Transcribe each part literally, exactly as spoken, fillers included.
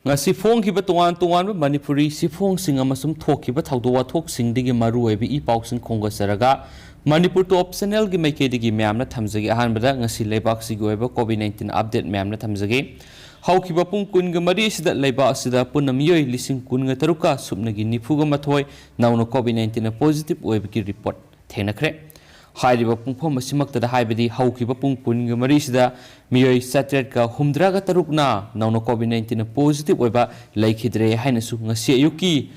ꯉꯁꯤ ꯐꯣꯡꯈꯤꯕ ꯇꯣꯉꯥꯟ ꯇꯣꯉꯥꯟꯕ ꯃꯅꯤꯄꯨꯔꯤ ꯆꯦꯐꯣꯡꯁꯤꯡ ꯑꯃꯁꯨꯡ ꯊꯣꯛꯈꯤꯕ ꯊꯧꯗꯣꯛ ꯋꯥꯊꯣꯛꯁꯤꯡꯗꯒꯤ ꯃꯔꯨꯑꯣꯏꯕ ꯏ ꯄꯥꯎꯁꯤꯡ ꯈꯣꯝꯒꯠꯆꯔꯒ ꯃꯅꯤꯄꯨꯔ ꯇꯣꯞ ꯆꯦꯅꯦꯜꯒꯤ ꯃꯥꯏꯀꯩꯗꯒꯤ ꯃꯌꯥꯝꯅ ꯊꯝꯖꯒꯦ꯫ ꯑꯍꯥꯟꯕꯗ ꯉꯁꯤ ꯂꯩꯕꯥꯛꯁꯤꯒꯤ ꯑꯣꯏꯕ ꯀꯣꯚꯤꯗ ꯅꯥꯏꯟꯇꯤꯟ ꯑꯞꯗꯦꯠ ꯃꯌꯥꯝꯅ ꯊꯝꯖꯒꯦ꯫ ꯍꯧꯈꯤꯕ ꯄꯨꯡ ꯀꯨꯟꯒ ꯃꯔꯤ ꯑꯁꯤꯗ ꯂꯩꯕꯥꯛ ꯑꯁꯤꯗ ꯄꯨꯟꯅ ꯃꯤꯑꯣꯏ ꯂꯤꯁꯤꯡ ꯀꯨꯟꯒ ꯇꯔꯨꯛꯀ ꯁꯨꯞꯅꯒꯤ ꯅꯤꯐꯨꯒ ꯃꯥꯊꯣꯏ ꯅꯧꯅ ꯀꯣꯚꯤꯗ ꯅꯥꯏꯟꯇꯤꯟ ꯄꯣꯖꯤꯇꯤꯚ ꯑꯣꯏꯕꯒꯤ ꯔꯤꯄꯣꯔꯠ ꯊꯦꯡꯅꯈ꯭ꯔꯦ꯫ ꯍꯥꯏꯔꯤꯕ ꯄꯨꯡꯐꯝ ꯑꯁꯤꯃꯛꯇꯗ, ꯍꯥꯏꯕꯗꯤ ꯍꯧꯈꯤꯕ ꯄꯨꯡ ꯀꯨꯟꯒ ꯃꯔꯤꯁꯤꯗ ꯃꯤꯑꯣꯏ ꯆꯥꯇ꯭ꯔꯦꯠꯀ ꯍꯨꯝꯗ꯭ꯔꯥꯒ ꯇꯔꯨꯛꯅ ꯅꯧꯅ ꯀꯣꯚꯤꯗ ꯅꯥꯏꯟꯇꯤꯟ ꯄꯣꯖꯤꯇꯤꯚ ꯑꯣꯏꯕ ꯂꯩꯈꯤꯗ꯭ꯔꯦ ꯍꯥꯏꯅꯁꯨ ꯉꯁꯤ ꯑꯌꯨꯛꯀꯤ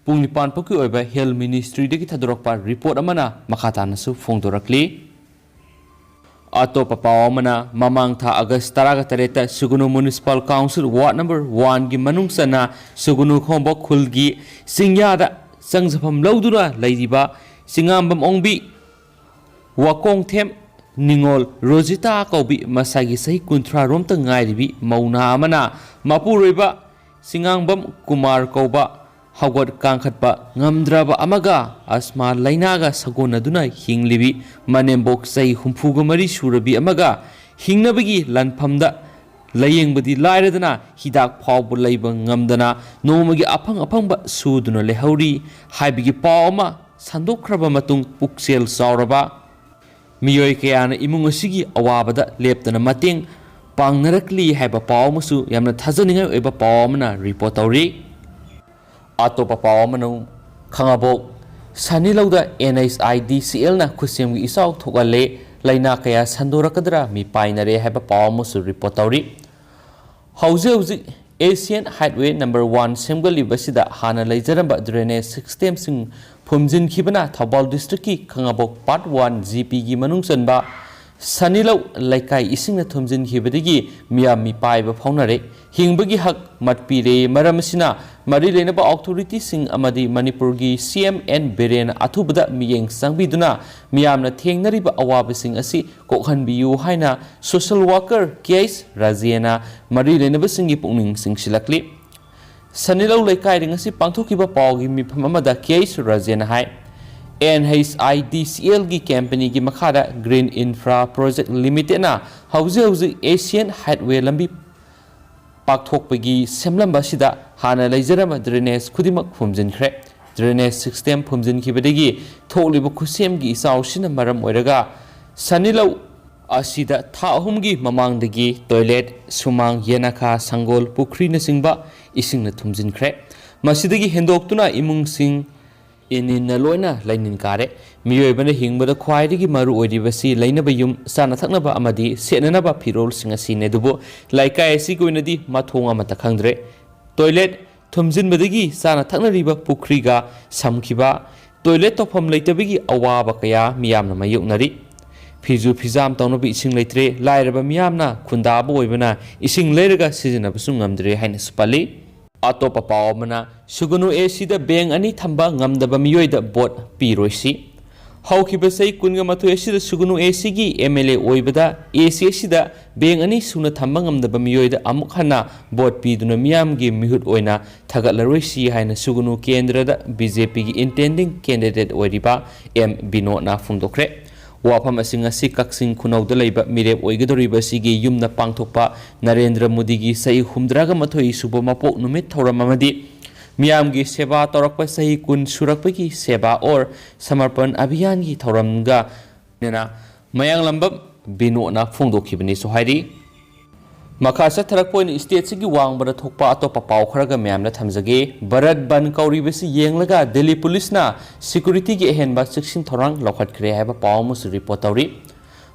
ꯄꯨꯡ ꯅꯤꯄꯥꯟ ꯐꯥꯎꯒꯤ ꯑꯣꯏꯕ ꯍꯦꯜꯊ ꯃꯤꯅꯤꯁꯇ꯭ꯔꯤꯗꯒꯤ ꯊꯥꯗꯣꯔꯛꯄ ꯔꯤꯄꯣꯔꯠ ꯑꯃꯅ ꯃꯈꯥ ꯇꯥꯅꯁꯨ ꯐꯣꯡꯗꯣꯔꯛꯂꯤ꯫ ꯑꯇꯣꯞꯄ ꯄꯥꯎ ꯑꯃꯅ, ꯃꯃꯥꯡ ꯊꯥ ꯑꯥꯒꯁ ꯇꯔꯥꯒ ꯇꯔꯦꯠꯇ ꯁꯨꯒꯨꯅꯨ ꯃ꯭ꯌꯨꯅꯤꯁꯤꯄꯥꯜ ꯀꯥꯎꯟꯁꯤꯜ ꯋꯥꯔꯗ ꯅꯝꯕꯔ ꯋꯥꯟꯒꯤ ꯃꯅꯨꯡ ꯆꯟꯅ ꯁꯨꯒꯨꯅꯨ ꯈꯣꯝꯕꯣꯛ ꯈꯨꯜꯒꯤ ꯆꯤꯡꯌꯥꯗ ꯆꯪꯖꯐꯝ ꯂꯧꯗꯨꯅ ꯂꯩꯔꯤꯕ ꯆꯤꯉꯥꯝꯕꯝ ꯑꯣꯡꯕꯤ ꯋꯥꯀꯣꯡꯊꯦꯝ ꯅꯤꯉꯣꯜ ꯔꯣꯖꯤꯇꯥ ꯀꯧꯕꯤ ꯃꯁꯥꯒꯤ ꯆꯍꯤ ꯀꯨꯟꯊ꯭ꯔꯥ ꯔꯣꯝꯇ ꯉꯥꯏꯔꯤꯕꯤ ꯃꯧ ꯅꯍꯥ ꯑꯃꯅ ꯃꯄꯨꯔꯣꯏꯕ ꯆꯤꯉꯥꯝꯕꯝ ꯀꯨꯃꯥꯔ ꯀꯧꯕ ꯍꯧꯒꯠ ꯀꯥꯡꯈꯠꯄ ꯉꯝꯗ꯭ꯔꯕ ꯑꯃꯒ ꯑꯁꯃꯥ ꯂꯥꯏꯅꯥꯒ ꯁꯥꯒꯣꯟꯅꯗꯨꯅ ꯍꯤꯡꯂꯤꯕꯤ ꯃꯅꯦꯝꯕꯣꯛ ꯆꯍꯤ ꯍꯨꯝꯐꯨꯒ ꯃꯔꯤ ꯁꯨꯔꯕꯤ ꯑꯃꯒ ꯍꯤꯡꯅꯕꯒꯤ ꯂꯥꯟꯐꯝꯗ ꯂꯥꯌꯦꯡꯕꯗꯤ ꯂꯥꯏꯔꯗꯅ ꯍꯤꯗꯥꯛ ꯐꯥꯎꯕ ꯂꯩꯕ ꯉꯝꯗꯅ ꯅꯣꯡꯃꯒꯤ ꯑꯐꯪ ꯑꯐꯪꯕ ꯁꯨꯗꯨꯅ ꯂꯩꯍꯧꯔꯤ ꯍꯥꯏꯕꯒꯤ ꯄꯥꯎ ꯑꯃ ꯁꯟꯗꯣꯛꯈ꯭ꯔꯕ ꯃꯇꯨꯡ ꯄꯨꯛꯆꯦꯜ ꯆꯥꯎꯔꯕ ꯃꯤꯑꯣꯏ ꯀꯌꯥꯅ ꯏꯃꯨꯡ ꯑꯁꯤꯒꯤ ꯑꯋꯥꯕꯗ ꯂꯦꯞꯇꯅ ꯃꯇꯦꯡ ꯄꯥꯡꯅꯔꯛꯂꯤ ꯍꯥꯏꯕ ꯄꯥꯎ ꯑꯃꯁꯨ ꯌꯥꯝꯅ ꯊꯥꯖꯅꯤꯡꯉꯥꯏ ꯑꯣꯏꯕ ꯄꯥꯎ ꯑꯃꯅ ꯔꯤꯄꯣꯔꯠ ꯇꯧꯔꯤ꯫ ꯑꯇꯣꯞꯄ ꯄꯥꯎ ꯑꯃꯅ ꯈꯥꯉꯕꯣꯛ ꯁꯅꯤꯂꯧꯗ ꯑꯦꯟ ꯑꯩꯆ ꯑꯥꯏ ꯗꯤ ꯁꯤ ꯑꯦꯜꯅ ꯈꯨꯠꯁꯦꯝꯒꯤ ꯏꯆꯥꯎ ꯊꯣꯛꯍꯜꯂꯦ, ꯂꯥꯏꯅꯥ ꯀꯌꯥ ꯁꯟꯗꯣꯔꯛꯀꯗ꯭ꯔꯥ ꯃꯤꯄꯥꯏꯅꯔꯦ ꯍꯥꯏꯕ ꯄꯥꯎ ꯑꯃꯁꯨ ꯔꯤꯄꯣꯔꯠ ꯇꯧꯔꯤ꯫ ꯍꯧꯖꯤꯛ ꯍꯧꯖꯤꯛ ꯑꯦꯁꯤꯌꯥꯟ ꯍꯥꯏꯠꯋꯦ ꯅꯝꯕꯔ ꯋꯥꯟ ꯁꯦꯝꯒꯠꯂꯤꯕꯁꯤꯗ ꯍꯥꯟꯅ ꯂꯩꯖꯔꯝꯕ ꯗ꯭ꯔꯦꯅꯦꯖ ꯁꯤꯁꯇꯦꯝꯁꯤꯡ ꯐꯨꯝꯖꯤꯟꯈꯤꯕꯅ ꯊꯧꯕꯥꯜ ꯗꯤꯁꯇ꯭ꯔꯤꯛꯀꯤ ꯈꯥꯉꯕꯣꯛ ꯄꯥꯔꯠ ꯋꯥꯟ ꯖꯤ ꯄꯤꯒꯤ ꯃꯅꯨꯡ ꯆꯟꯕ ꯁꯅꯤꯂꯧ ꯂꯩꯀꯥꯏ ꯏꯁꯤꯡꯅ ꯊꯨꯝꯖꯤꯟꯈꯤꯕꯗꯒꯤ ꯃꯤꯌꯥꯝ ꯃꯤꯄꯥꯏꯕ ꯐꯥꯎꯅꯔꯦ꯫ ꯍꯤꯡꯕꯒꯤ ꯍꯛ ꯃꯠꯄꯤꯔꯦ꯫ ꯃꯔꯝ ꯑꯁꯤꯅ ꯃꯔꯤ ꯂꯩꯅꯕ ꯑꯣꯊꯣꯔꯤꯇꯤꯁꯤꯡ ꯑꯃꯗꯤ ꯃꯅꯤꯄꯨꯔꯒꯤ ꯁꯤ ꯑꯦꯝ ꯑꯦꯟ ꯕꯤꯔꯦꯟ ꯑꯊꯨꯕꯗ ꯃꯤꯠꯌꯦꯡ ꯆꯪꯕꯤꯗꯨꯅ ꯃꯤꯌꯥꯝꯅ ꯊꯦꯡꯅꯔꯤꯕ ꯑꯋꯥꯕꯁꯤꯡ ꯑꯁꯤ ꯀꯣꯛꯍꯟꯕꯤꯌꯨ ꯍꯥꯏꯅ ꯁꯣꯁꯤꯌꯦꯜ ꯋꯥꯔꯀꯔ ꯀꯦ ꯑꯩꯆ ꯔꯥꯖꯦꯅ ꯃꯔꯤ ꯂꯩꯅꯕꯁꯤꯡꯒꯤ ꯄꯨꯛꯅꯤꯡ ꯆꯤꯡꯁꯤꯜꯂꯛꯂꯤ꯫ ꯁꯅꯤꯂꯧ ꯂꯩꯀꯥꯏꯗ ꯉꯁꯤ ꯄꯥꯡꯊꯣꯛꯈꯤꯕ ꯄꯥꯎꯒꯤ ꯃꯤꯐꯝ ꯑꯃꯗ ꯀꯦ ꯑꯩꯆ ꯔꯥꯖꯦꯅ ꯍꯥꯏ, N H I D C ꯑꯦꯜꯒꯤ ꯀꯝꯄꯅꯤꯒꯤ ꯃꯈꯥꯗ ꯒ꯭ꯔꯤꯟ ꯏꯟꯐ꯭ꯔꯥ ꯄ꯭ꯔꯣꯖꯦꯛ ꯂꯤꯃꯤꯇꯦꯗꯅ ꯍꯧꯖꯤꯛ ꯍꯧꯖꯤꯛ ꯑꯦꯁꯤꯌꯥꯟ ꯍꯥꯏꯠꯋꯦ ꯂꯝꯕꯤ ꯄꯥꯛꯊꯣꯛꯄꯒꯤ ꯁꯦꯝꯂꯝꯕ ꯑꯁꯤꯗ ꯍꯥꯟꯅ ꯂꯩꯖꯔꯝꯕ drainage ꯈꯨꯗꯤꯡꯃꯛ ꯐꯨꯝꯖꯤꯟꯈ꯭ꯔꯦ꯫ Drainage system ꯐꯨꯝꯖꯤꯟꯈꯤꯕꯗꯒꯤ ꯊꯣꯛꯂꯤꯕ ꯈꯨꯠꯁꯦꯝꯒꯤ ꯏꯆꯥꯎꯁꯤꯅ ꯃꯔꯝ ꯑꯣꯏꯔꯒ ꯁꯅꯤꯂꯧ ꯑꯁꯤꯗ ꯊꯥ ꯑꯍꯨꯝꯒꯤ ꯃꯃꯥꯡꯗꯒꯤ toilet, ꯁꯨꯃꯥꯡ, ꯌꯦꯅꯈꯥ, ꯁꯪꯒꯣꯜ, ꯄꯨꯈ꯭ꯔꯤꯅꯆꯤꯡꯕ ꯏꯁꯤꯡꯅ ꯊꯨꯝꯖꯤꯟꯈ꯭ꯔꯦ꯫ ꯃꯁꯤꯗꯒꯤ ꯍꯦꯟꯗꯣꯛꯇꯨꯅ ꯏꯃꯨꯡꯁꯤꯡ ꯏꯅꯤꯟꯅ ꯂꯣꯏꯅ ꯂꯩꯅꯤꯟ ꯀꯥꯔꯦ꯫ ꯃꯤꯑꯣꯏꯕꯅ ꯍꯤꯡꯕꯗ ꯈ꯭ꯋꯥꯏꯗꯒꯤ ꯃꯔꯨ ꯑꯣꯏꯔꯤꯕꯁꯤ ꯂꯩꯅꯕ ꯌꯨꯝ, ꯆꯥꯅ ꯊꯛꯅꯕ ꯑꯃꯗꯤ ꯁꯦꯠꯅꯅꯕ ꯐꯤꯔꯣꯜꯁꯤꯡ ꯑꯁꯤꯅꯤ꯫ ꯑꯗꯨꯕꯨ ꯂꯩꯀꯥꯏ ꯑꯁꯤꯒꯤ ꯑꯣꯏꯅꯗꯤ ꯃꯊꯣꯡ ꯑꯃꯠꯇ ꯈꯪꯗ꯭ꯔꯦ꯫ Toilet ꯊꯨꯝꯖꯤꯟꯕꯗꯒꯤ ꯆꯥꯅ ꯊꯛꯅꯔꯤꯕ ꯄꯨꯈ꯭ꯔꯤꯒ ꯁꯝꯈꯤꯕ, toilet ꯇꯧꯐꯝ ꯂꯩꯇꯕꯒꯤ ꯑꯋꯥꯕ ꯀꯌꯥ ꯃꯤꯌꯥꯝꯅ ꯃꯥꯌꯣꯛꯅꯔꯤ꯫ ꯐꯤꯖꯨ ꯐꯤꯖꯥꯝ ꯇꯧꯅꯕ ꯏꯁꯤꯡ ꯂꯩꯇ꯭ꯔꯦ꯫ ꯂꯥꯏꯔꯕ ꯃꯤꯌꯥꯝꯅ ꯈꯨꯟꯗꯥꯕ ꯑꯣꯏꯕꯅ ꯏꯁꯤꯡ ꯂꯩꯔꯒ ꯁꯤꯖꯤꯟꯅꯕꯁꯨ ꯉꯝꯗ꯭ꯔꯦ ꯍꯥꯏꯅꯁꯨ ꯄꯜꯂꯤ꯫ ꯑꯇꯣꯞꯄ ꯄꯥꯎ ꯑꯃꯅ, ꯁꯨꯒꯅꯨ ꯑꯦ ꯁꯤꯗ bank ꯑꯅꯤ ꯊꯝꯕ ꯉꯝꯗꯕ ꯃꯤꯑꯣꯏꯗ vote ꯄꯤꯔꯣꯏꯁꯤ꯫ ꯍꯧꯈꯤꯕ ꯆꯍꯤ ꯀꯨꯟꯒ ꯃꯥꯊꯣꯏ ꯑꯁꯤꯗ ꯁꯨꯒꯅꯨ ꯑꯦ ꯁꯤꯒꯤ M L A ꯑꯣꯏꯕꯗ ꯑꯦ ꯁꯤ ꯑꯁꯤꯗ bank ꯑꯅꯤ ꯁꯨꯅ ꯊꯝꯕ ꯉꯝꯗꯕ ꯃꯤꯑꯣꯏꯗ ꯑꯃꯨꯛ ꯍꯟꯅ vote ꯄꯤꯗꯨꯅ ꯃꯤꯌꯥꯝꯒꯤ ꯃꯤꯍꯨꯠ ꯑꯣꯏꯅ ꯊꯥꯒꯠꯂꯔꯣꯏꯁꯤ ꯍꯥꯏꯅ ꯁꯨꯒꯅꯨ ꯀꯦꯟꯗ꯭ꯔꯗ B J P ꯒꯤ intending candidate ꯑꯣꯏꯔꯤꯕ ꯑꯦꯝ ꯕꯤꯅꯣꯗꯅ ꯐꯣꯡꯗꯣꯛꯈ꯭ꯔꯦ꯫ ꯋꯥꯐꯝ ꯑꯁꯤꯡ ꯑꯁꯤ ꯀꯛꯆꯤꯡ ꯈꯨꯅꯧꯗ ꯂꯩꯕ ꯃꯤꯔꯦꯞ ꯑꯣꯏꯒꯗꯧꯔꯤꯕ ꯑꯁꯤꯒꯤ ꯌꯨꯝꯗ ꯄꯥꯡꯊꯣꯛꯄ ꯅꯔꯦꯟꯗ꯭ꯔ ꯃꯣꯗꯤꯒꯤ ꯆꯍꯤ ꯍꯨꯝꯗ꯭ꯔꯥꯒ ꯃꯥꯊꯣꯏ ꯁꯨꯕ ꯃꯄꯣꯛ ꯅꯨꯃꯤꯠ ꯊꯧꯔꯝ ꯑꯃꯗꯤ ꯃꯤꯌꯥꯝꯒꯤ ꯁꯦꯕꯥ ꯇꯧꯔꯛꯄ ꯆꯍꯤ ꯀꯨꯟ ꯁꯨꯔꯛꯄꯒꯤ ꯁꯦꯕꯥ ꯑꯣꯔ ꯁꯃꯔꯄꯟ ꯑꯚꯤꯌꯥꯟꯒꯤ ꯊꯧꯔꯝꯒ ꯂꯣꯏꯅꯅ ꯃꯌꯥꯡꯂꯝꯕꯝ ꯕꯤꯅꯣꯗꯅ ꯐꯣꯡꯗꯣꯛꯈꯤꯕꯅꯤꯁꯨ ꯍꯥꯏꯔꯤ꯫ ꯃꯈꯥ ꯆꯠꯊꯔꯛꯄ ꯑꯣꯏꯅ state ꯑꯁꯤꯒꯤ ꯋꯥꯡꯃꯗ ꯊꯣꯛꯄ ꯑꯇꯣꯞꯄ ꯄꯥꯎ ꯈꯔꯒ ꯃꯌꯥꯝꯗ ꯊꯝꯖꯒꯦ꯫ ꯚꯥꯔꯠ ꯕꯟ ꯀꯧꯔꯤꯕꯁꯤ ꯌꯦꯡꯂꯒ ꯗꯤꯜꯂꯤ ꯄꯨꯂꯤꯁꯅ security ꯒꯤ ꯑꯍꯦꯟꯕ ꯆꯦꯛꯁꯤꯟ ꯊꯧꯔꯥꯡ ꯂꯧꯈꯠꯈ꯭ꯔꯦ ꯍꯥꯏꯕ ꯄꯥꯎ ꯑꯃꯁꯨ report ꯇꯧꯔꯤ꯫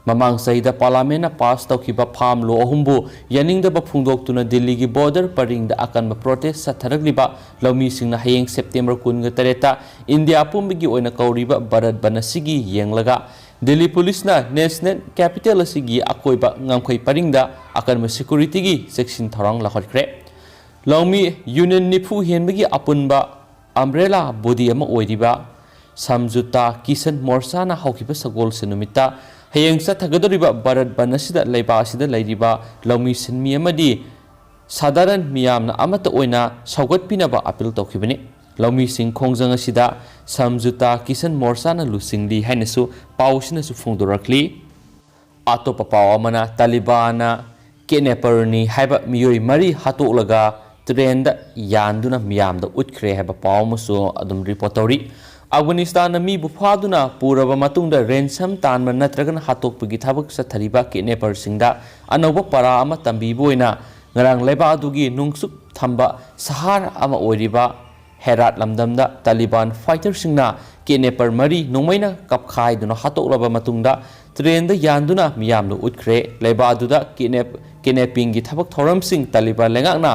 ꯃꯃꯥꯡ ꯆꯍꯤꯗ parliament ꯅ pass ꯇꯧꯈꯤꯕ farm law ꯑꯍꯨꯝꯕꯨ ꯌꯥꯅꯤꯡꯗꯕ ꯐꯣꯡꯗꯣꯛꯇꯨꯅ ꯗꯤꯜꯂꯤꯒꯤ border ꯄꯔꯤꯡꯗ ꯑꯀꯟꯕ protest ꯆꯠꯊꯔꯛꯂꯤꯕ ꯂꯧꯃꯤꯁꯤꯡꯅ ꯍꯌꯦꯡ September ꯀꯨꯟꯒ ꯇꯔꯦꯠꯇ ꯏꯟꯗꯤꯌꯥ ꯄꯨꯝꯕꯒꯤ ꯑꯣꯏꯅ ꯀꯧꯔꯤꯕ ꯚꯥꯔꯠ ꯕꯟ ꯑꯁꯤꯒꯤ ꯌꯦꯡꯂꯒ ꯗꯤꯜꯂꯤ ꯄꯨꯂꯤꯁꯅ national capital ꯑꯁꯤꯒꯤ ꯑꯀꯣꯏꯕ ꯉꯝꯈꯩ ꯄꯔꯤꯡꯗ ꯑꯀꯟꯕ security ꯒꯤ ꯆꯦꯛꯁꯤꯟ ꯊꯧꯔꯥꯡ ꯂꯧꯈꯠꯈ꯭ꯔꯦ꯫ ꯂꯧꯃꯤ union ꯅꯤꯐꯨ ꯍꯦꯟꯕꯒꯤ ꯑꯄꯨꯟꯕ umbrella body ꯑꯃ ꯑꯣꯏꯔꯤꯕ ꯁꯝꯖꯨꯇꯥ ꯀꯤꯁꯟ ꯃꯣꯔꯆꯥꯅ ꯍꯧꯈꯤꯕ ꯁꯒꯣꯜꯁꯦꯟ ꯅꯨꯃꯤꯠꯇ ꯍꯌꯦꯡ ꯆꯠꯊꯒꯗꯧꯔꯤꯕ ꯚꯥꯔꯠ ꯕꯟ ꯑꯁꯤꯗ ꯂꯩꯕꯥꯛ ꯑꯁꯤꯗ ꯂꯩꯔꯤꯕ ꯂꯧꯃꯤ ꯁꯤꯟꯃꯤ ꯑꯃꯗꯤ ꯁꯥꯙꯥꯔꯟ ꯃꯤꯌꯥꯝꯅ ꯑꯃꯠꯇ ꯑꯣꯏꯅ ꯁꯧꯒꯠꯄꯤꯅꯕ appeal ꯇꯧꯈꯤꯕꯅꯤ꯫ ꯂꯧꯃꯤꯁꯤꯡ ꯈꯣꯡꯖꯪ ꯑꯁꯤꯗ ꯁꯝꯖꯨꯇꯥ ꯀꯤꯁꯟ ꯃꯣꯔꯆꯥꯅ ꯂꯨꯆꯤꯡꯂꯤ ꯍꯥꯏꯅꯁꯨ ꯄꯥꯎꯁꯤꯅꯁꯨ ꯐꯣꯡꯗꯣꯔꯛꯂꯤ꯫ ꯑꯇꯣꯞꯄ ꯄꯥꯎ ꯑꯃꯅ, ꯇꯥꯂꯤꯕꯥꯟꯅ ꯀꯤꯗꯅꯦꯄꯔꯅꯤ ꯍꯥꯏꯕ ꯃꯤꯑꯣꯏ ꯃꯔꯤ ꯍꯥꯠꯇꯣꯛꯂꯒ ꯇ꯭ꯔꯦꯟꯗ ꯌꯥꯟꯗꯨꯅ ꯃꯤꯌꯥꯝꯗ ꯎꯠꯈ꯭ꯔꯦ ꯍꯥꯏꯕ ꯄꯥꯎ ꯑꯃꯁꯨ ꯑꯗꯨꯝ ꯔꯤꯄꯣꯔꯠ ꯇꯧꯔꯤ꯫ ꯑꯐꯒꯥꯅꯤꯁꯇꯥꯟꯅ ꯃꯤꯕꯨ ꯐꯥꯗꯨꯅ ꯄꯨꯔꯕ ꯃꯇꯨꯡꯗ ꯔꯦꯟꯁꯝ ꯇꯥꯟꯕ ꯅꯠꯇ꯭ꯔꯒꯅ ꯍꯥꯠꯇꯣꯛꯄꯒꯤ ꯊꯕꯛ ꯆꯠꯊꯔꯤꯕ ꯀꯤꯗꯅꯦꯄꯔꯁꯤꯡꯗ ꯑꯅꯧꯕ ꯄꯥꯔꯥ ꯑꯃ ꯇꯝꯕꯤꯕ ꯑꯣꯏꯅ ꯉꯔꯥꯡ ꯂꯩꯕꯥꯛ ꯑꯗꯨꯒꯤ ꯅꯣꯡꯆꯨꯞ ꯊꯪꯕ ꯁꯍꯔ ꯑꯃ ꯑꯣꯏꯔꯤꯕ ꯍꯦꯔꯥꯠ ꯂꯝꯗꯝꯗ ꯇꯥꯂꯤꯕꯥꯟ ꯐꯥꯏꯇꯔꯁꯤꯡꯅ ꯀꯤꯗꯅꯦꯄꯔ ꯃꯔꯤ ꯅꯣꯡꯃꯩꯅ ꯀꯥꯞꯈꯥꯏꯗꯨꯅ ꯍꯥꯠꯇꯣꯛꯂꯕ ꯃꯇꯨꯡꯗ ꯇ꯭ꯔꯦꯟꯗ ꯌꯥꯟꯗꯨꯅ ꯃꯤꯌꯥꯝꯗ ꯎꯠꯈ꯭ꯔꯦ꯫ ꯂꯩꯕꯥꯛ ꯑꯗꯨꯗ ꯀꯤꯗꯅꯦꯞ-, ꯀꯤꯗꯅꯦꯄꯤꯡꯒꯤ ꯊꯕꯛ ꯊꯧꯔꯝꯁꯤꯡ ꯇꯥꯂꯤꯕꯥꯟ ꯂꯩꯉꯥꯛꯅ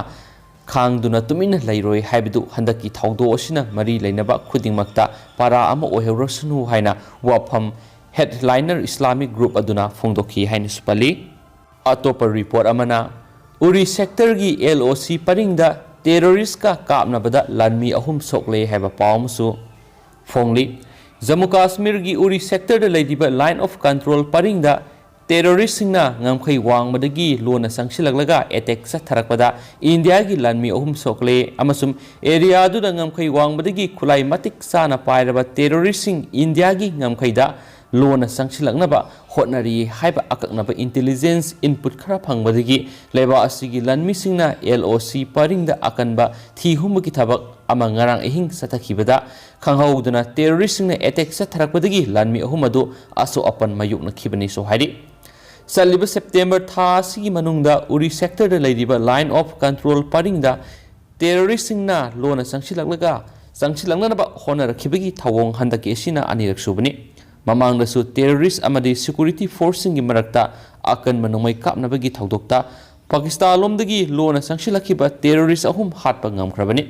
ꯈꯥꯡꯗꯨꯅ ꯇꯨꯃꯤꯟꯅ ꯂꯩꯔꯣꯏ ꯍꯥꯏꯕꯗꯨ ꯍꯟꯗꯛꯀꯤ ꯊꯧꯗꯣꯛ ꯑꯁꯤꯅ ꯃꯔꯤ ꯂꯩꯅꯕ ꯈꯨꯗꯤꯡꯃꯛꯇ ꯄꯥꯔꯥ ꯑꯃ ꯑꯣꯏꯍꯧꯔꯁꯅꯨ ꯍꯥꯏꯅ ꯋꯥꯐꯝ ꯍꯦꯗꯂꯥꯏꯅꯔ ꯏꯁꯂꯥꯃꯤꯛ ꯒ꯭ꯔꯨꯞ ꯑꯗꯨꯅ ꯐꯣꯡꯗꯣꯛꯈꯤ ꯍꯥꯏꯅꯁꯨ ꯄꯜꯂꯤ꯫ ꯑꯇꯣꯞꯄ ꯔꯤꯄꯣꯔꯠ ꯑꯃꯅ ꯎꯔꯤ ꯁꯦꯛꯇꯔꯒꯤ ꯑꯦꯜ ꯑꯣ ꯁꯤ ꯄꯔꯤꯡꯗ ꯇꯦꯔꯣꯔꯤꯁꯀ ꯀꯥꯞꯅꯕꯗ ꯂꯥꯟꯃꯤ ꯑꯍꯨꯝ ꯁꯣꯛꯂꯦ ꯍꯥꯏꯕ ꯄꯥꯎ ꯑꯃꯁꯨ ꯐꯣꯡꯂꯤ꯫ ꯖꯝꯃꯨ ꯀꯥꯁꯃꯤꯔꯒꯤ ꯎꯔꯤ ꯁꯦꯛꯇꯔꯗ ꯂꯩꯔꯤꯕ ꯂꯥꯏꯟ ꯑꯣꯐ ꯀꯟꯇ꯭ꯔꯣꯜ ꯄꯔꯤꯡꯗ ꯇꯦꯔꯣꯔꯤꯁꯁꯤꯡꯅ ꯉꯝꯈꯩ ꯋꯥꯡꯃꯗꯒꯤ ꯂꯣꯟꯅ ꯆꯪꯁꯤꯜꯂꯛꯂꯒ ꯑꯦꯇꯦꯛ ꯆꯠꯊꯔꯛꯄꯗ ꯏꯟꯗꯤꯌꯥꯒꯤ ꯂꯥꯟꯃꯤ ꯑꯍꯨꯝ ꯁꯣꯛꯂꯦ ꯑꯃꯁꯨꯡ ꯑꯦꯔꯤꯌꯥ ꯑꯗꯨꯗ ꯉꯝꯈꯩ ꯋꯥꯡꯃꯗꯒꯤ ꯈꯨꯠꯂꯥꯏ ꯃꯇꯤꯛ ꯆꯥꯅ ꯄꯥꯏꯔꯕ ꯇꯦꯔꯣꯔꯤꯁꯁꯤꯡ ꯏꯟꯗꯤꯌꯥꯒꯤ ꯉꯝꯈꯩꯗ ꯂꯣꯟꯅ ꯆꯪꯁꯤꯜꯂꯛꯅꯕ ꯍꯣꯠꯅꯔꯤ ꯍꯥꯏꯕ ꯑꯀꯛꯅꯕ ꯏꯟꯇꯦꯂꯤꯖꯦꯟꯁ ꯏꯟꯄꯨꯠ ꯈꯔ ꯐꯪꯕꯗꯒꯤ ꯂꯩꯕꯥꯛ ꯑꯁꯤꯒꯤ ꯂꯥꯟꯃꯤꯁꯤꯡꯅ ꯑꯦꯜ ꯑꯣ ꯁꯤ ꯄꯔꯤꯡꯗ ꯑꯀꯟꯕ ꯊꯤ ꯍꯨꯝꯕꯒꯤ ꯊꯕꯛ ꯑꯃ ꯉꯔꯥꯡ ꯑꯍꯤꯡ ꯆꯠꯊꯈꯤꯕꯗ ꯈꯪꯍꯧꯗꯅ ꯇꯦꯔꯣꯔꯤꯁꯁꯤꯡꯅ ꯑꯦꯇꯦꯛ ꯆꯠꯊꯔꯛꯄꯗꯒꯤ ꯂꯥꯟꯃꯤ ꯑꯍꯨꯝ ꯑꯗꯨ ꯑꯁꯣꯛ ꯑꯄꯟ ꯃꯥꯌꯣꯛꯅꯈꯤꯕꯅꯤꯁꯨ ꯍꯥꯏꯔꯤ꯫ ꯆꯠꯂꯤꯕ ꯁꯦꯞꯇꯦꯝꯕꯔ ꯊꯥ ꯑꯁꯤꯒꯤ ꯃꯅꯨꯡꯗ ꯎꯔꯤ ꯁꯦꯛꯇꯔꯗ ꯂꯩꯔꯤꯕ ꯂꯥꯏꯟ ꯑꯣꯐ ꯀꯟꯇ꯭ꯔꯣꯜ ꯄꯔꯤꯡꯗ ꯇꯦꯔꯣꯔꯤꯁꯁꯤꯡꯅ ꯂꯣꯟꯅ ꯆꯪꯁꯤꯜꯂꯛꯂꯒ, ꯆꯪꯁꯤꯜꯂꯛꯅꯅꯕ ꯍꯣꯠꯅꯔꯛꯈꯤꯕꯒꯤ ꯊꯧꯑꯣꯡ ꯍꯟꯗꯛꯀꯤ ꯑꯁꯤꯅ ꯑꯅꯤꯔꯛ ꯁꯨꯕꯅꯤ꯫ ꯃꯃꯥꯡꯗꯁꯨ ꯇꯦꯔꯣꯔꯤꯁ ꯑꯃꯗꯤ ꯁꯦꯀ꯭ꯌꯨꯔꯤꯇꯤ ꯐꯣꯔꯁꯁꯤꯡꯒꯤ ꯃꯔꯛꯇ ꯑꯀꯟꯕ ꯅꯣꯡꯃꯩ ꯀꯥꯞꯅꯕꯒꯤ ꯊꯧꯗꯣꯛꯇ ꯄꯥꯀꯤꯁꯇꯥꯟꯂꯣꯝꯗꯒꯤ ꯂꯣꯟꯅ ꯆꯪꯁꯤꯜꯂꯛꯈꯤꯕ ꯇꯦꯔꯣꯔꯤꯁ ꯑꯍꯨꯝ ꯍꯥꯠꯄ ꯉꯝꯈ꯭ꯔꯕꯅꯤ꯫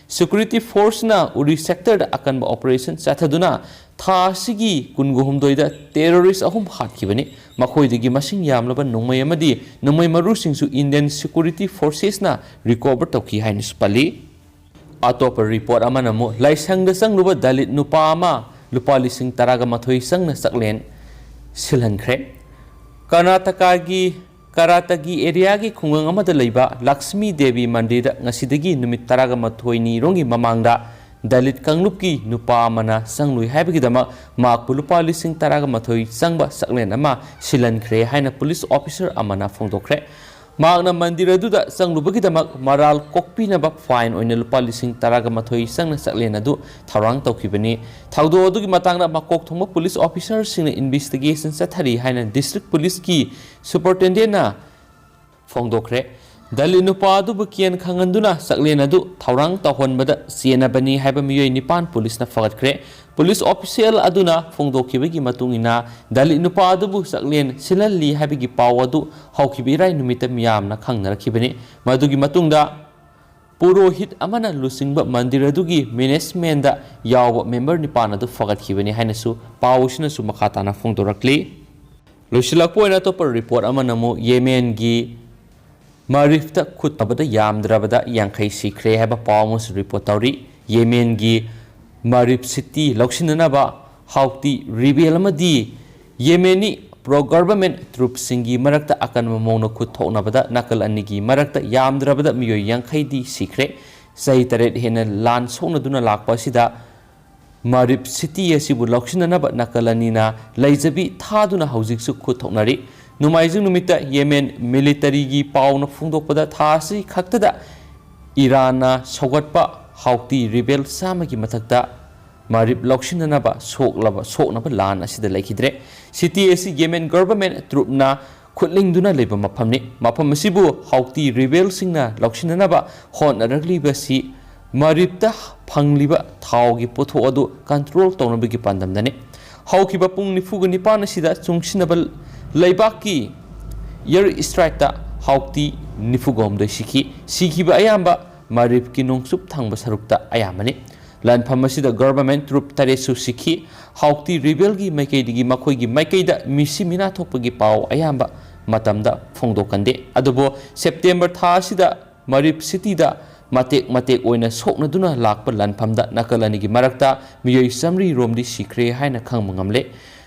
ꯁꯦꯀ꯭ꯌꯨꯔꯤꯇꯤ ꯐꯣꯔꯁꯅ ꯎꯔꯤ ꯁꯦꯛꯇꯔꯗ ꯑꯀꯟꯕ ꯑꯣꯄꯔꯦꯁꯟ ꯆꯠꯊꯗꯨꯅ ꯊꯥ ꯑꯁꯤꯒꯤ ꯀꯨꯟꯒ ꯍꯨꯝꯗꯣꯏꯗ ꯇꯦꯔꯣꯔꯤꯁ ꯑꯍꯨꯝ ꯍꯥꯠꯈꯤꯕꯅꯤ꯫ ꯃꯈꯣꯏꯗꯒꯤ ꯃꯁꯤꯡ ꯌꯥꯝꯂꯕ ꯅꯣꯡꯃꯩ ꯑꯃꯗꯤ ꯅꯣꯡꯃꯩ ꯃꯔꯨꯁꯤꯡꯁꯨ ꯏꯟꯗꯤꯌꯟ ꯁꯦꯀ꯭ꯌꯨꯔꯤꯇꯤ ꯐꯣꯔꯁꯦꯁꯅ ꯔꯤꯀꯣꯚꯔ ꯇꯧꯈꯤ ꯍꯥꯏꯅꯁꯨ ꯄꯜꯂꯤ꯫ ꯑꯇꯣꯞꯄ ꯔꯤꯄꯣꯔꯠ ꯑꯃꯅ ꯑꯃꯨꯛ ꯂꯥꯏꯁꯪꯗ ꯆꯪꯂꯨꯕ ꯗꯂꯤꯠ ꯅꯨꯄꯥ ꯑꯃ ꯂꯨꯄꯥ ꯂꯤꯁꯤꯡ ꯇꯔꯥꯒ ꯃꯥꯊꯣꯏ ꯆꯪꯅ ꯆꯥꯛꯂꯦꯟ ꯁꯤꯜꯍꯟꯈ꯭ꯔꯦ꯫ ꯀꯔꯅꯥꯇꯀꯥꯒꯤ ꯀꯔꯥꯇꯒꯤ ꯑꯦꯔꯤꯌꯥꯒꯤ ꯈꯨꯡꯒꯪ ꯑꯃꯗ ꯂꯩꯕ ꯂꯛꯁꯃꯤ ꯗꯦꯕꯤ ꯃꯟꯗꯤꯔꯗ ꯉꯁꯤꯗꯒꯤ ꯅꯨꯃꯤꯠ ꯇꯔꯥꯒ ꯃꯥꯊꯣꯏꯅꯤꯔꯣꯝꯒꯤ ꯃꯃꯥꯡꯗ ꯗꯂꯤꯠ ꯀꯥꯡꯂꯨꯞꯀꯤ ꯅꯨꯄꯥ ꯑꯃꯅ ꯆꯪꯂꯨꯏ ꯍꯥꯏꯕꯒꯤꯗꯃꯛ ꯃꯍꯥꯛꯄꯨ ꯂꯨꯄꯥ ꯂꯤꯁꯤꯡ ꯇꯔꯥꯒ ꯃꯥꯊꯣꯏ ꯆꯪꯕ ꯆꯥꯛꯂꯦꯟ ꯑꯃ ꯁꯤꯜꯍꯟꯈ꯭ꯔꯦ ꯍꯥꯏꯅ ꯄꯨꯂꯤꯁ ꯑꯣꯐꯤꯁꯔ ꯑꯃꯅ ꯐꯣꯡꯗꯣꯛꯈ꯭ꯔꯦ꯫ ꯃꯍꯥꯛꯅ ꯃꯟꯗꯤꯔ ꯑꯗꯨꯗ ꯆꯪꯂꯨꯕꯒꯤꯗꯃꯛ ꯃꯔꯥꯜ ꯀꯣꯛꯄꯤꯅꯕ fine ꯑꯣꯏꯅ ꯂꯨꯄꯥ ꯂꯤꯁꯤꯡ ꯇꯔꯥꯒ ꯃꯥꯊꯣꯏ ꯆꯪꯅ ꯆꯥꯛꯂꯦꯟ ꯑꯗꯨ ꯊꯧꯔꯥꯡ ꯇꯧꯈꯤꯕꯅꯤ꯫ ꯊꯧꯗꯣꯛ ꯑꯗꯨꯒꯤ ꯃꯇꯥꯡꯗ ꯃꯀꯣꯛ ꯊꯣꯡꯕ police officerꯁꯤꯡꯅ investigation ꯆꯠꯊꯔꯤ ꯍꯥꯏꯅ district policeꯀꯤ superintendentꯅ ꯐꯣꯡꯗꯣꯛꯈ꯭ꯔꯦ꯫ ꯗꯂꯤꯠ ꯅꯨꯄꯥ ꯑꯗꯨꯕꯨ ꯀꯤꯌꯥꯟ ꯈꯪꯍꯟꯗꯨꯅ ꯆꯥꯛꯂꯦꯟ ꯑꯗꯨ ꯊꯧꯔꯥꯡ ꯇꯧꯍꯟꯕꯗ ꯆꯦꯟꯅꯕꯅꯤ ꯍꯥꯏꯕ ꯃꯤꯑꯣꯏ ꯅꯤꯄꯥꯟ policeꯅ ꯐꯒꯠꯈ꯭ꯔꯦ꯫ Police official ꯑꯗꯨꯅ ꯐꯣꯡꯗꯣꯛꯈꯤꯕꯒꯤ ꯃꯇꯨꯡ ꯏꯟꯅ, ꯗꯂꯤꯠ ꯅꯨꯄꯥ ꯑꯗꯨꯕꯨ ꯆꯥꯛꯂꯦꯟ ꯁꯤꯜꯍꯜꯂꯤ ꯍꯥꯏꯕꯒꯤ ꯄꯥꯎ ꯑꯗꯨ ꯍꯧꯈꯤꯕ ꯏꯔꯥꯏ ꯅꯨꯃꯤꯠꯇ ꯃꯤꯌꯥꯝꯅ ꯈꯪꯅꯔꯛꯈꯤꯕꯅꯤ꯫ ꯃꯗꯨꯒꯤ ꯃꯇꯨꯡꯗ ꯄꯨꯔꯣꯍꯤꯠ ꯑꯃꯅ ꯂꯨꯆꯤꯡꯕ ꯃꯟꯗꯤꯔ ꯑꯗꯨꯒꯤ managementꯗ ꯌꯥꯎꯕ member ꯅꯤꯄꯥꯟ ꯑꯗꯨ ꯐꯒꯠꯈꯤꯕꯅꯤ ꯍꯥꯏꯅꯁꯨ ꯄꯥꯎ ꯑꯁꯤꯅꯁꯨ ꯃꯈꯥ ꯇꯥꯅ ꯐꯣꯡꯗꯣꯔꯛꯂꯤ꯫ ꯂꯣꯏꯁꯤꯜꯂꯛꯄ ꯑꯣꯏꯅ ꯑꯇꯣꯞꯄ report ꯑꯃꯅ ꯑꯃꯨꯛ ꯌꯦꯃꯦꯟꯒꯤ ꯃꯥꯔꯤꯐꯇ ꯈꯨꯠ ꯊꯥꯕꯗ ꯌꯥꯝꯗ꯭ꯔꯕꯗ ꯌꯥꯡꯈꯩ ꯁꯤꯈ꯭ꯔꯦ ꯍꯥꯏꯕ ꯄꯥꯎ ꯑꯃꯁꯨ report ꯇꯧꯔꯤ꯫ ꯌꯦꯃꯦꯟꯒꯤ ꯃꯥꯔꯤꯐ city ꯂꯧꯁꯤꯟꯅꯅꯕ ꯍꯥꯎꯇꯤ rebel ꯑꯃꯗꯤ ꯌꯦꯃꯦꯅꯤ pro government troopꯁꯤꯡꯒꯤ ꯃꯔꯛꯇ ꯑꯀꯟꯕ ꯃꯑꯣꯡꯗ ꯈꯨꯠ ꯊꯣꯛꯅꯕꯗ ꯅꯥꯀꯜ ꯑꯅꯤꯒꯤ ꯃꯔꯛꯇ ꯌꯥꯝꯗ꯭ꯔꯕꯗ ꯃꯤꯑꯣꯏ ꯌꯥꯡꯈꯩꯗꯤ ꯁꯤꯈ꯭ꯔꯦ꯫ ꯆꯍꯤ ꯇꯔꯦꯠ ꯍꯦꯟꯅ ꯂꯥꯟ ꯁꯣꯛꯅꯗꯨꯅ ꯂꯥꯛꯄ ꯑꯁꯤꯗ ꯃꯥꯔꯤꯐ city ꯑꯁꯤꯕꯨ ꯂꯧꯁꯤꯟꯅꯅꯕ ꯅꯥꯀꯜ ꯑꯅꯤꯅ ꯂꯩꯖꯕꯤ ꯊꯥꯗꯨꯅ ꯍꯧꯖꯤꯛꯁꯨ ꯈꯨꯠ ꯊꯣꯛꯅꯔꯤ꯫ ꯅꯣꯡꯃꯥꯏꯖꯤꯡ ꯅꯨꯃꯤꯠꯇ ꯌꯦꯃꯦꯟ militaryꯒꯤ ꯄꯥꯎꯅ ꯐꯣꯡꯗꯣꯛꯄꯗ ꯊꯥ ꯑꯁꯤ ꯈꯛꯇꯗ ꯏꯔꯥꯟꯅ ꯁꯧꯒꯠꯄ ꯍꯥꯎꯇꯤ rebel ꯆꯥꯝꯃꯒꯤ ꯃꯊꯛꯇ ꯃꯥꯔꯤꯞ ꯂꯧꯁꯤꯟꯅꯅꯕ ꯁꯣꯛꯂꯕ, ꯁꯣꯛꯅꯕ ꯂꯥꯟ ꯑꯁꯤꯗ ꯂꯩꯈꯤꯗ꯭ꯔꯦ꯫ City ꯑꯁꯤ ꯌꯦꯃꯦꯟ government troopꯅ ꯈꯨꯠꯂꯤꯡꯗꯨꯅ ꯂꯩꯕ ꯃꯐꯝꯅꯤ꯫ ꯃꯐꯝ ꯑꯁꯤꯕꯨ ꯍꯥꯎꯇꯤ rebelꯁꯤꯡꯅ ꯂꯧꯁꯤꯟꯅꯅꯕ ꯍꯣꯠꯅꯔꯛꯂꯤꯕꯁꯤ ꯃꯥꯔꯤꯞꯇ ꯐꯪꯂꯤꯕ ꯊꯥꯎꯒꯤ ꯄꯣꯠꯊꯣꯛ ꯑꯗꯨ control ꯇꯧꯅꯕꯒꯤ ꯄꯥꯟꯗꯝꯗꯅꯤ꯫ ꯍꯧꯈꯤꯕ ꯄꯨꯡ ꯅꯤꯐꯨꯒ ꯅꯤꯄꯥꯟ ꯑꯁꯤꯗ ꯆꯨꯡꯁꯤꯟꯅꯕ ꯂꯩꯕꯥꯛꯀꯤ air strikeꯇ ꯍꯥꯎꯇꯤ ꯅꯤꯐꯨꯒ ꯍꯨꯝꯗꯣꯏ ꯁꯤꯈꯤ꯫ ꯁꯤꯈꯤꯕ ꯑꯌꯥꯝꯕ ꯃꯥꯔꯤꯞꯀꯤ ꯅꯣꯡꯆꯨꯞ ꯊꯪꯕ ꯁꯔꯨꯛꯇ ꯑꯌꯥꯝꯕꯅꯤ꯫ ꯂꯥꯟꯐꯝ ꯑꯁꯤꯗ government troop ꯇꯔꯦꯠꯁꯨ ꯁꯤꯈꯤ꯫ ꯍꯥꯎꯇꯤ rebelꯒꯤ ꯃꯥꯏꯀꯩꯗꯒꯤ ꯃꯈꯣꯏꯒꯤ ꯃꯥꯏꯀꯩꯗ ꯃꯤꯁꯤ ꯃꯤꯅꯥ ꯊꯣꯛꯄꯒꯤ ꯄꯥꯎ ꯑꯌꯥꯝꯕ ꯃꯇꯝꯗ ꯐꯣꯡꯗꯣꯛꯀꯟꯗꯦ꯫ ꯑꯗꯨꯕꯨ September ꯊꯥ ꯑꯁꯤꯗ ꯃꯥꯔꯤꯞ cityꯗ ꯃꯇꯦꯛ ꯃꯇꯦꯛ ꯑꯣꯏꯅ ꯁꯣꯛꯅꯗꯨꯅ ꯂꯥꯛꯄ ꯂꯥꯟꯐꯝꯗ ꯅꯥꯀꯜ ꯑꯅꯤꯒꯤ ꯃꯔꯛꯇ ꯃꯤꯑꯣꯏ ꯆꯥꯃꯔꯤ ꯔꯣꯝꯗꯤ ꯁꯤꯈ꯭ꯔꯦ ꯍꯥꯏꯅ ꯈꯪꯕ ꯉꯝꯂꯦ꯫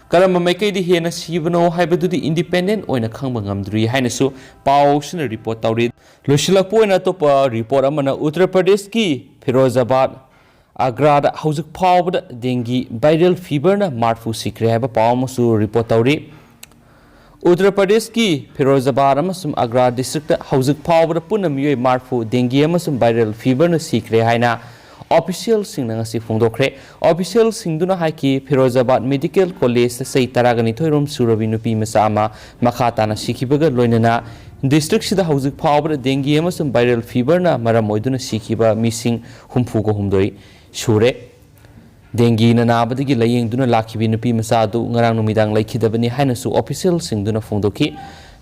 ꯀꯔꯝꯕ ꯃꯥꯏꯀꯩꯗ ꯍꯦꯟꯅ ꯁꯤꯕꯅꯣ ꯍꯥꯏꯕꯗꯨꯗꯤ independent ꯑꯣꯏꯅ ꯈꯪꯕ ꯉꯝꯗ꯭ꯔꯤ ꯍꯥꯏꯅꯁꯨ ꯄꯥꯎꯁꯤꯅ report ꯇꯧꯔꯤ꯫ ꯂꯣꯏꯁꯤꯜꯂꯛꯄ ꯑꯣꯏꯅ ꯑꯇꯣꯞꯄ report ꯑꯃꯅ ꯎꯠꯇꯔ ꯄ꯭ꯔꯗꯦꯁꯀꯤ ꯐꯤꯔꯣꯖꯥꯕꯥꯗ, ꯑꯒ꯭ꯔꯥꯗ ꯍꯧꯖꯤꯛ ꯐꯥꯎꯕꯗ dengue viral feverꯅ ꯃꯥꯔꯐꯨ ꯁꯤꯈ꯭ꯔꯦ ꯍꯥꯏꯕ ꯄꯥꯎ ꯑꯃꯁꯨ report ꯇꯧꯔꯤ꯫ ꯎꯠꯇꯔ ꯄ꯭ꯔꯗꯦꯁꯀꯤ ꯐꯤꯔꯣꯖꯥꯕꯥꯗ ꯑꯃꯁꯨꯡ ꯑꯒ꯭ꯔꯥ ꯗꯤꯁꯇ꯭ꯔꯤꯛꯇ ꯍꯧꯖꯤꯛ ꯐꯥꯎꯕꯗ ꯄꯨꯟꯅ ꯃꯤꯑꯣꯏ ꯃꯔꯤꯐꯨ ꯗꯦꯡꯒꯤ ꯑꯃꯁꯨꯡ ꯚꯥꯏꯔꯦꯜ ꯐꯤꯚꯔꯅ ꯁꯤꯈ꯭ꯔꯦ ꯍꯥꯏꯅ ꯑꯣꯐꯤꯁꯤꯌꯦꯜꯁꯤꯡꯅ ꯉꯁꯤ ꯐꯣꯡꯗꯣꯛꯈ꯭ꯔꯦ꯫ ꯑꯣꯐꯤꯁꯤꯌꯦꯜꯁꯤꯡꯗꯨꯅ ꯍꯥꯏꯈꯤ, ꯐꯤꯔꯣꯖꯥꯕꯥꯗ ꯃꯦꯗꯤꯀꯦꯜ ꯀꯣꯂꯦꯖꯇ ꯆꯍꯤ ꯇꯔꯥꯒ ꯅꯤꯊꯣꯏ ꯔꯣꯝ ꯁꯨꯔꯕꯤ ꯅꯨꯄꯤ ꯃꯆꯥ ꯑꯃ ꯃꯈꯥ ꯇꯥꯅ ꯁꯤꯈꯤꯕꯒ ꯂꯣꯏꯅꯅ ꯗꯤꯁꯇ꯭ꯔꯤꯛꯁꯤꯗ ꯍꯧꯖꯤꯛ ꯐꯥꯎꯕꯗ ꯗꯦꯡꯒꯤ ꯑꯃꯁꯨꯡ ꯚꯥꯏꯔꯦꯜ ꯐꯤꯚꯔꯅ ꯃꯔꯝ ꯑꯣꯏꯗꯨꯅ ꯁꯤꯈꯤꯕ ꯃꯤꯁꯤꯡ ꯍꯨꯝꯐꯨꯒ ꯍꯨꯝꯗꯣꯏ ꯁꯨꯔꯦ꯫ ꯗꯦꯡꯒꯤꯅ ꯅꯥꯕꯗꯒꯤ ꯂꯥꯌꯦꯡꯗꯨꯅ ꯂꯥꯛꯈꯤꯕꯤ ꯅꯨꯄꯤ ꯃꯆꯥ ꯑꯗꯨ ꯉꯔꯥꯡ ꯅꯨꯃꯤꯗꯥꯡ ꯂꯩꯈꯤꯗꯕꯅꯤ ꯍꯥꯏꯅꯁꯨ ꯑꯣꯐꯤꯁꯤꯌꯦꯜꯁꯤꯡꯗꯨꯅ ꯐꯣꯡꯗꯣꯛꯈꯤ꯫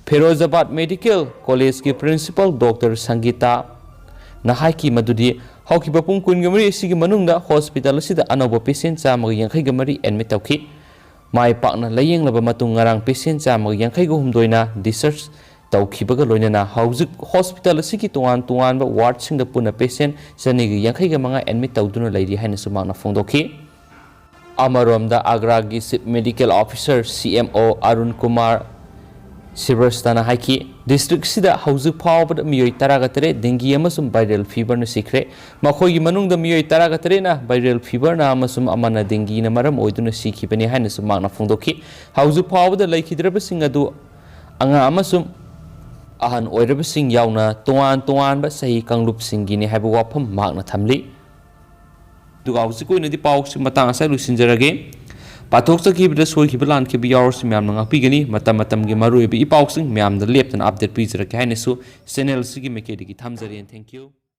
ꯐꯤꯔꯣꯖꯥꯕꯥꯗ ꯃꯦꯗꯤꯀꯦꯜ ꯀꯣꯂꯦꯖꯀꯤ ꯄ꯭ꯔꯤꯟꯁꯤꯄꯥꯜ ꯗꯣꯛꯇꯔ ꯁꯪꯒꯤꯇꯥꯅ ꯍꯥꯏꯈꯤ ꯃꯗꯨꯗꯤ ꯍꯧꯈꯤꯕ ꯄꯨꯡ ꯀꯨꯟꯒ ꯃꯔꯤ ꯑꯁꯤꯒꯤ ꯃꯅꯨꯡꯗ ꯍꯣꯁꯄꯤꯇꯥꯜ ꯑꯁꯤꯗ ꯑꯅꯧꯕ ꯄꯦꯁꯦꯟ ꯆꯥꯝꯃꯒ ꯌꯥꯡꯈꯩꯒ ꯃꯔꯤ ꯑꯦꯗꯃꯤꯠ ꯇꯧꯈꯤ꯫ ꯃꯥꯏ ꯄꯥꯛꯅ ꯂꯥꯌꯦꯡꯂꯕ ꯃꯇꯨꯡ ꯉꯔꯥꯡ ꯄꯦꯁꯦꯟ ꯆꯥꯝꯃꯒ ꯌꯥꯡꯈꯩꯒ ꯍꯨꯝꯗꯣꯏꯅ ꯗꯤꯁꯆꯥꯔꯖ ꯇꯧꯈꯤꯕꯒ ꯂꯣꯏꯅꯅ ꯍꯧꯖꯤꯛ ꯍꯣꯁꯄꯤꯇꯥꯜ ꯑꯁꯤꯒꯤ ꯇꯣꯉꯥꯟ ꯇꯣꯉꯥꯟꯕ ꯋꯥꯔꯗꯁꯤꯡꯗ ꯄꯨꯟꯅ ꯄꯦꯁꯦꯟ ꯆꯅꯤꯒ ꯌꯥꯡꯈꯩꯒ ꯃꯉꯥ ꯑꯦꯗꯃꯤꯠ ꯇꯧꯗꯨꯅ ꯂꯩꯔꯤ ꯍꯥꯏꯅꯁꯨ ꯃꯍꯥꯛꯅ ꯐꯣꯡꯗꯣꯛꯈꯤ꯫ ꯑꯃꯔꯣꯝꯗ ꯑꯒ꯭ꯔꯥꯒꯤ ꯆꯤꯐ ꯃꯦꯗꯤꯀꯦꯜ ꯑꯣꯐꯤꯁꯥꯔ, ꯁꯤ ꯑꯦꯝ ꯑꯣ, ꯑꯔꯨꯟ ꯀꯨꯃꯥꯔ ꯁ꯭ꯔꯤꯕꯁꯇꯥꯅ ꯍꯥꯏꯈꯤ, ꯗꯤꯁꯇ꯭ꯔꯤꯛꯁꯤꯗ ꯍꯧꯖꯤꯛ ꯐꯥꯎꯕꯗ ꯃꯤꯑꯣꯏ ꯇꯔꯥꯒ ꯇꯔꯦꯠ ꯗꯦꯡꯒꯤ ꯑꯃꯁꯨꯡ ꯚꯥꯏꯔꯦꯜ ꯐꯤꯚꯔꯅ ꯁꯤꯈ꯭ꯔꯦ꯫ ꯃꯈꯣꯏꯒꯤ ꯃꯅꯨꯡꯗ ꯃꯤꯑꯣꯏ ꯇꯔꯥꯒ ꯇꯔꯦꯠꯅ ꯚꯥꯏꯔꯦꯜ ꯐꯤꯚꯔꯅ ꯑꯃꯁꯨꯡ ꯑꯃꯅ ꯗꯦꯡꯒꯤꯅ ꯃꯔꯝ ꯑꯣꯏꯗꯨꯅ ꯁꯤꯈꯤꯕꯅꯤ ꯍꯥꯏꯅꯁꯨ ꯃꯍꯥꯛꯅ ꯐꯣꯡꯗꯣꯛꯈꯤ꯫ ꯍꯧꯖꯤꯛ ꯐꯥꯎꯕꯗ ꯂꯩꯈꯤꯗ꯭ꯔꯕꯁꯤꯡ ꯑꯗꯨ ꯑꯉꯥꯡ ꯑꯃꯁꯨꯡ ꯑꯍꯟ ꯑꯣꯏꯔꯕꯁꯤꯡ ꯌꯥꯎꯅ ꯇꯣꯉꯥꯟ ꯇꯣꯉꯥꯟꯕ ꯆꯍꯤ ꯀꯥꯡꯂꯨꯞꯁꯤꯡꯒꯤꯅꯤ ꯍꯥꯏꯕ ꯋꯥꯐꯝ ꯃꯍꯥꯛꯅ ꯊꯝꯂꯤ꯫ ꯑꯗꯨꯒ ꯍꯧꯖꯤꯛꯀꯤ ꯑꯣꯏꯅꯗꯤ ꯄꯥꯎꯁꯤ ꯃꯇꯥꯡ ꯑꯁꯤꯗ ꯂꯣꯏꯁꯤꯟꯖꯔꯒꯦ꯫ ꯄꯥꯊꯣꯛꯆꯈꯤꯕꯗ ꯁꯣꯏꯈꯤꯕ ꯂꯥꯟꯈꯤꯕ ꯌꯥꯎꯔꯁꯨ ꯃꯌꯥꯝꯅ ꯉꯥꯛꯄꯤꯒꯅꯤ꯫ ꯃꯇꯝ ꯃꯇꯝꯒꯤ ꯃꯔꯨꯑꯣꯏꯕ ꯏ ꯄꯥꯎꯁꯤꯡ ꯃꯌꯥꯝꯗ ꯂꯦꯞꯇꯅ ꯑꯞꯗꯦꯠ ꯄꯤꯖꯔꯛꯀꯦ ꯍꯥꯏꯅꯁꯨ ꯆꯦꯅꯦꯜ ꯑꯁꯤꯒꯤ ꯃꯥꯏꯀꯩꯗꯒꯤ ꯊꯝꯖꯔꯤ꯫ Thank you꯫